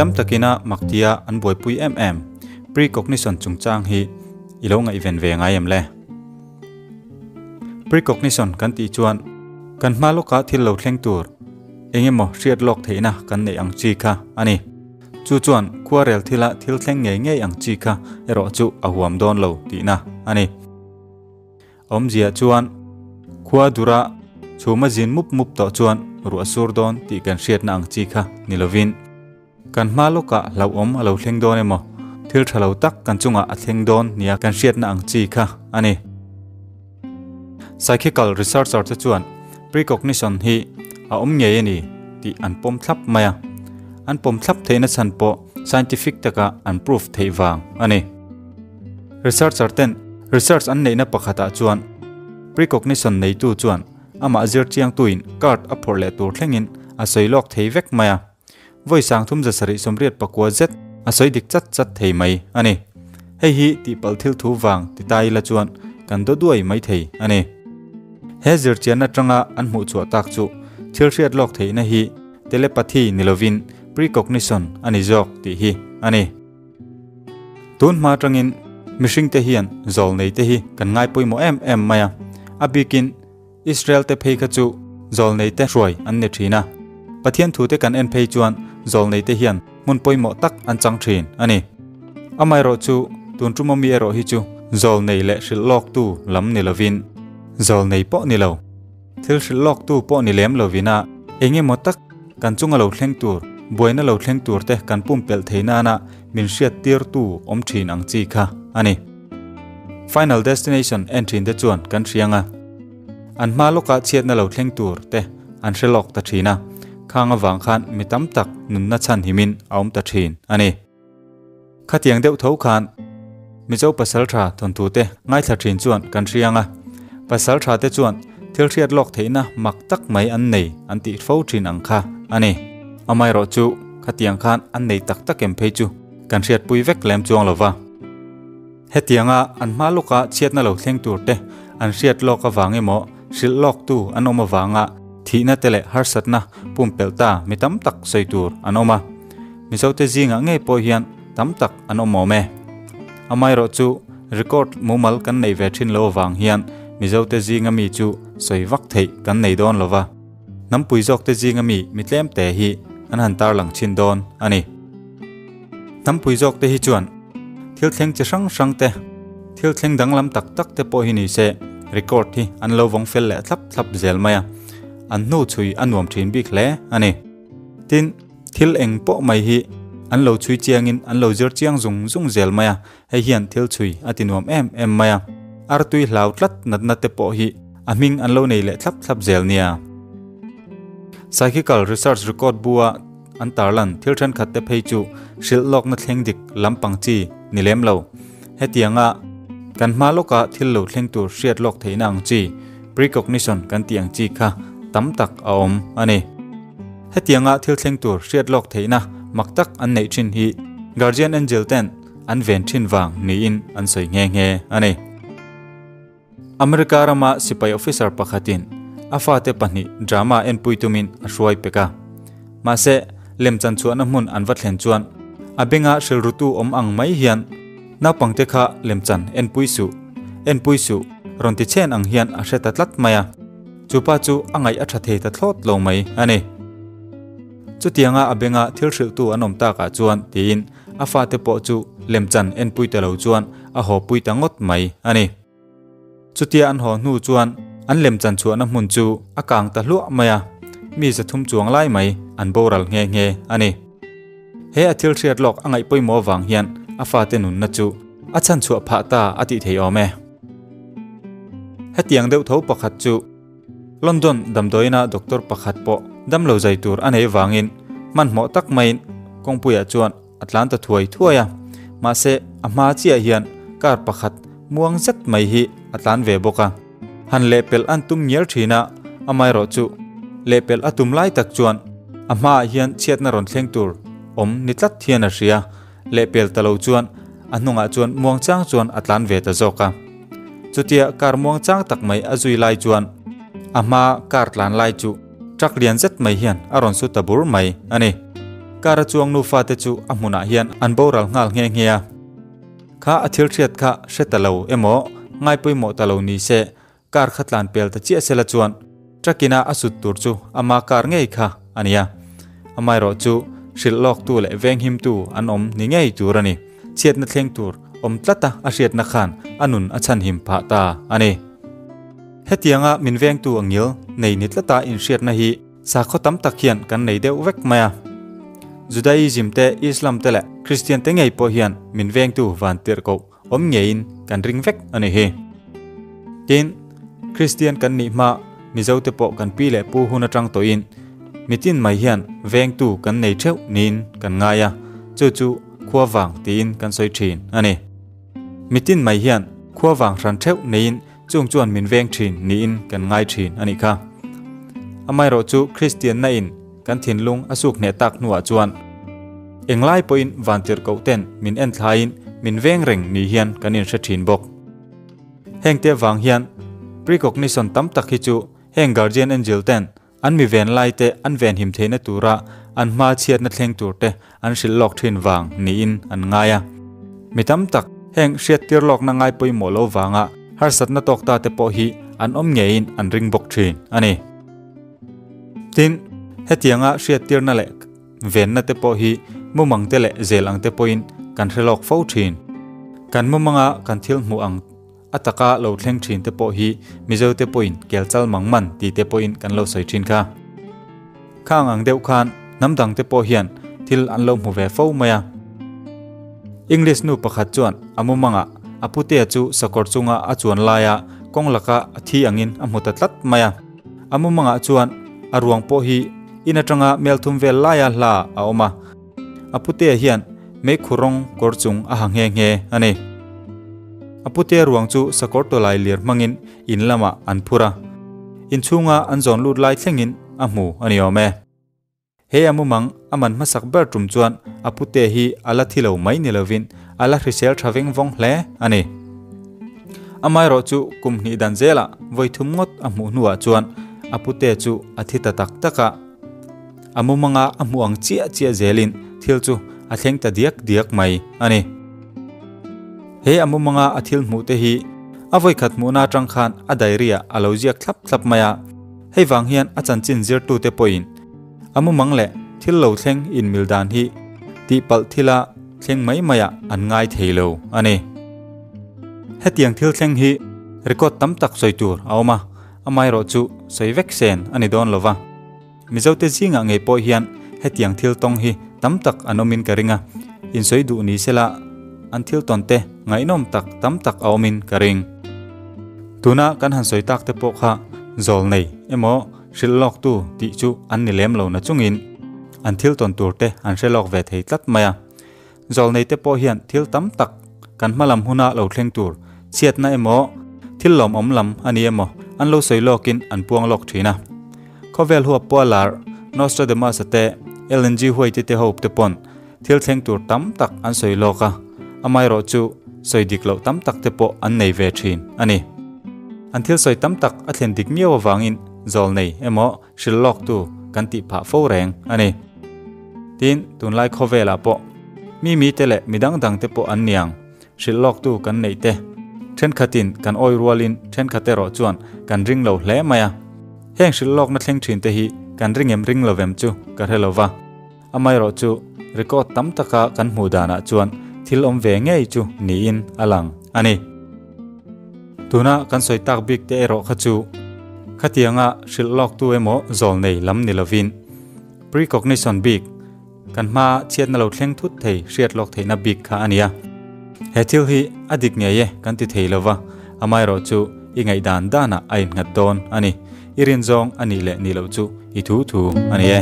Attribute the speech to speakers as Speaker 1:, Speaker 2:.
Speaker 1: tam takina maktia an buaipui em em precognition chungchang hi i lo ngaihven ve ngai em le? Precognition kan tih chuan kan hma lawka thil lo thleng tur engemaw hriat lawk theihna kan neih ang chi kha a ni. Chu chuan khuarel thila thil thleng ngei ngei ang chi kha erawh chu a huam dawn lo tihna a ni. Awmzia chuan khua dura chhuma zin mup mup tawh chuan ruah sur dawn tih kan hriatna ang chi kha ni lovin kan hma lawkah hlauhawm a lo thleng dawn emaw thil tha lo tak kan chungah a thleng dawn nia kan hriatna ang chi kha a ni. Psychical researcher te chuan precognition hi a awm ngei a ni tih an pawm thlap mai a, an pawm thlap theihna chhan pawh scientific taka an proof theih vang a ni. Researcher ten research an neihna pakhatah chuan precognition neitu chuan amah zir chiangtuin card a phawrh leh tur thlengin a sawi lawk thei vek mai a, vawi 3889 zet a sawi dik chat chat thei mai a ni. Hei hi tihpalh thil thu vang ti ta ila chuan kan daw duai mai thei a ni. He zirchian atanga an hmuh chhuah tak chu thil hriat lawk theihna hi telepathy ni lovin precognition a ni zawk tih hi a ni. Tun hma atangin mihringte hian zawl neite hi kan ngai pawimawh em em mai a, a bikin Israel te phei kha chu zawlneite hruai an ni thin a, Pathian thute kan en phei chuan zawlneite hian hmun pawimawh tak an chang thin a ni. Amaherawh chu tun tum ami erawh hi chu zawlnei leh hrilh lawktu lam ni lovin, zawlnei pawh ni lo, thil hrilh lawktu pawh ni lem lovin a engemaw tak kan chunga lo thleng tur, buaina lo thleng tur te kan pumpelh thei nana min hriat tirtu awm thin ang chi kha a ni. Final Destination en thin te chuan kan hriang a, an hma lawkah chhiatna lo thleng tur te an hre lawk ta thin a, khang avang khan mi tam tak nunna chhan himin a awm ta thin a ni. Khatiang deuh tho khan Mizo pasaltha thawnthu te ngaithla thin chuan kan hriang a, pasaltha te chuan thil hriat lawk theihna mak tak mai an nei an tih fo thin ang kha a ni. Amaherawh chu khatiang khan an nei tak tak em phei chu kan hriatpui vek lem chuang lo va. Hetianga an hma lawka chhiatna lo thleng tur te an hriat lawk avang emaw hrilh lawktu an awm avanga thihna te leh harsatna pumpelh ta mi tam tak sawi tur an awm a. Mizote zingah ngei pawh hian tam tak an awm awm e. Amaherawh chu record mumal kan neih ve thin lo avang hian Mizote zinga mi chu sawi vak theih kan nei dawn lo va. Hnampui zawkte zinga mi mi tlemte hi an han tarlang thin dawn a ni. Hnampui zawkte hi chuan thil thleng chi hrang hrang te, thil thleng danglam tak tak te pawh hi ni se record hi an lo vawng fel leh thlap thlap zel mai a, an hnu chhui a nuam thin bik hle a ni. Tin, thil eng pawh mai hi an lo chhui chiangin an lo zir chiang zung zung zel mai a, hei hian thil chhui a ti nuam em em mai a. Artui hlau tlat natna te pawh hi a hming an lo nei leh thlap thlap zel nia. Psychical Research Record bua an tarlan thil thenkhat te phei chu hrilh lawkna thleng dik lampang chi ni lem lo. Hetianga kan hma lawka thil lo thleng tur hriat lawk theihna ang chi, precognition kan tih ang chi kha tam tak a awm a ni. Hetianga thil thleng tur hriat lawk theihna mak tak an neih thin hi Guardian Angel ten an ven thin vang niin an sawi nghe nghe a ni. America rama sipai officer pakhatin a fate pahnih drama enpui tumin a hruai pek a. Mahse, lemchan chhuahna hmun an va thlen chuan a benga hrilrutu awm ang mai hian naupangte kha lemchan enpui suh, enpui suh rawn ti chhen ang hian a hre ta tlat mai a. Chupa chu a ngaih a tha thei ta thlawt lo mai a ni. Chutianga a benga thil hrilhtu an awm takah chuan tiin a fate pawh chu lemchan enpui ta lo chuan a haw pui ta ngawt mai a ni. Chutia an haw hnu chuan an lemchan chhuahna hmun chu a kang ta hluah mai a, mi 300 chuang lai mai an boral nghe nghe a ni. He a thil hriat lawk a ngaih pawimawh avang hian a fate nunna chu a chhan chhuah phah ta a tih thei awm e. Hetiang deuh tho pakhat chu London damdawiina doctor pakhat pawh damlo zai tur a nei vangin hmanhmawh tak maiin kawngpuiah chuan a tlan ta thuai thuai a, mahse a hma chiah hian car pakhat muang zet mai hi a tlan ve bawk a. Han lehpelh an tum ngial thin a, amaherawh chu lehpelh a tum lai tak chuan a hmaah hian chhiatna rawn thleng tur awm ni tlat hian a hria, lehpel ta lo chuan a hnungah chuan muangchang chuan a tlan ve ta zawk a. Chutia car muangchang tak mai a zui lai chuan a hma car tlan lai chu truck lian zet mai hian a rawn su ta bur mai a ni. Car a chuang nufa te chu a hmunah hian an boral nghal nghe nghe a. Kha a thil hriat kha hre ta lo emaw ngai pawimawh ta lo ni se car kha tlan pel ta chiah sela chuan truck ina a sut tur chu ama car ngei kha a nia. Amaherawh chu hrilh lawktu leh venghimtu an awm ni ngei tur a ni. Chhiatna thleng tur awm tlata a hriatna khan a nun a chhanhim phah ta a ni. Hetianga min vengtu a ngil nei ni tlata inhriatna hi sakhaw tam tak hian kan nei deuh vek mai a. Judaism te, Islam te leh Kristian te ngei pawh hian min vengtu van tirhkoh awm ngeiin kan ring vek a ni hi. Tin, Kristian kan nih hma Mizo te pawh kan pi leh pu hun atang tawhin mitin mai hian vengtu kan nei theuh niin kan ngai a, chu chu khua vang tiin kan sawi thin a ni. Mitin mai hian khua vang hran theuh neiin chung chuan min veng thin niin kan ngai thin a nih kha. Amaherawh chu Kristianna in kan thinlung a suk hneh tak hnuah chuan englai pawhin vantirhkoh ten min en thlaiin min veng reng ni hian kan inhre thin bawk. Heng te vang hian precognition tam tak hi chu heng guardian angel ten an mi ven lai te an venhim theihna tura an hma chhiatna thleng tur te an hrilh lawk thin vang niin an ngai a. Mi tam tak heng hriattir lawkna ngai pawimawh lo vanga harsatna tawk ta te pawh hi an awm ngeiin an ring bawk thin a ni. Tin, hetianga hriattirna leh venna te pawh hi mumang te leh zel ang te pawhin kan hre lawk fo thin. Kan mumanga kan thil hmuh ang a taka lo thleng thin te pawh hi Mizo te pawhin kel chal mang man ti te pawhin kan lo sawi thin kha. Khang ang deuh khan hnam dang te pawh hian thil an lo hmu ve fo mai a. English nu pakhat chuan a mumangah a putea chu sakawr chunga a chuan laia kawng laka a thi angin a hmu ta tlat mai a. A mumangah chuan a ruang pawh hi in atanga melthum vel laia hla a awm a. A putea hian meikhu rawng kawr chung a ha nghe nghe a ni. A putea ruang chu sakawr tawlai lir hmangin in lamah an phur a. Inchhunga an zawn lut lai thlengin a hmu a ni awm e. He a mumang a man hmasak ber tum chuan a pute hi a la thi lo mai ni lovin a la hrisel tha veng vawng hle a ni. Amaherawh chu kum hnih dan zelah vawi thum ngawt a hmuh hnuah chuan a pute chu a thi ta tak tak a. A mumanga a hmuh ang chiah chiah zelin thil chu a thleng ta diak diak mai a ni. He a mumanga a thil hmuh te hi a vawi khat hmuhna atang khan a diary ah a lo ziak thlap thlap mai a. Hei vang hian a chanchin zirtute pawhin a mumang leh thil lo thleng inmil dan hi tihpalh thila thleng mai maiah an ngai thei lo a ni. Hetiang thil thleng hi record tam tak sawi tur a awm a, amaherawh chu sawi vek sen a ni dawn lo va. Mizote zingah ngei pawh hian hetiang thil tawng hi tam tak an awmin ka ring a, insawi duh ni sela an thil tawn te ngaihnawm tak tam tak a awmin ka ring. Tuna kan han sawi tak te pawh kha zawl nei emaw hrilh lawktu tih chu an ni lem lo na chungin an thil tawn tur te an hre lawk ve thei tlat mai a. Zawl nei te pawh hian thil tam tak kan hma lam huna lo thleng tur chhiatna emaw thil lawmawm lam a ni emaw an lo sawi lawkin an puang lawk thin a. Khawvel huap pawh a lar Nostradamus-a te, Ellen G. White-i te hope te pawn thil thleng tur tam tak an sawi lawk a, amaherawh chu sawi dik loh tam tak te pawh an nei ve thin a ni. An thil sawi tam tak a thlen dik miau avangin zawl nei emaw hrilh lawktu kan tih phah fo reng a ni. Tin, tunlai khawvelah pawh mi mite leh mi dang dangte pawh an niang hrilh lawktu kan neih te thenkhatin kan awi rualin thenkhat erawh chuan kan ring lo hle mai a. Heng hrilh lawkna thleng thin te hi kan ring em ring lovem chu ka hre lo va. Amaherawh chu record tam taka kan hmuh danah chuan thil awm ve ngei chu niin a lang a ni. Tuna kan sawi tak bik te erawh kha chu khatianga hrilh lawktu emaw zawl nei lam ni lovin precognition bik kan hma chhiatna lo thleng thut thei hriat lawk theihna bik kha a nia. He thil hi a dik ngei e kan ti thei lova, amaherawh chu i ngaihdan danah a innghat dawn a ni. I rinzawng a nih leh nih loh chu i thu thu a ni e.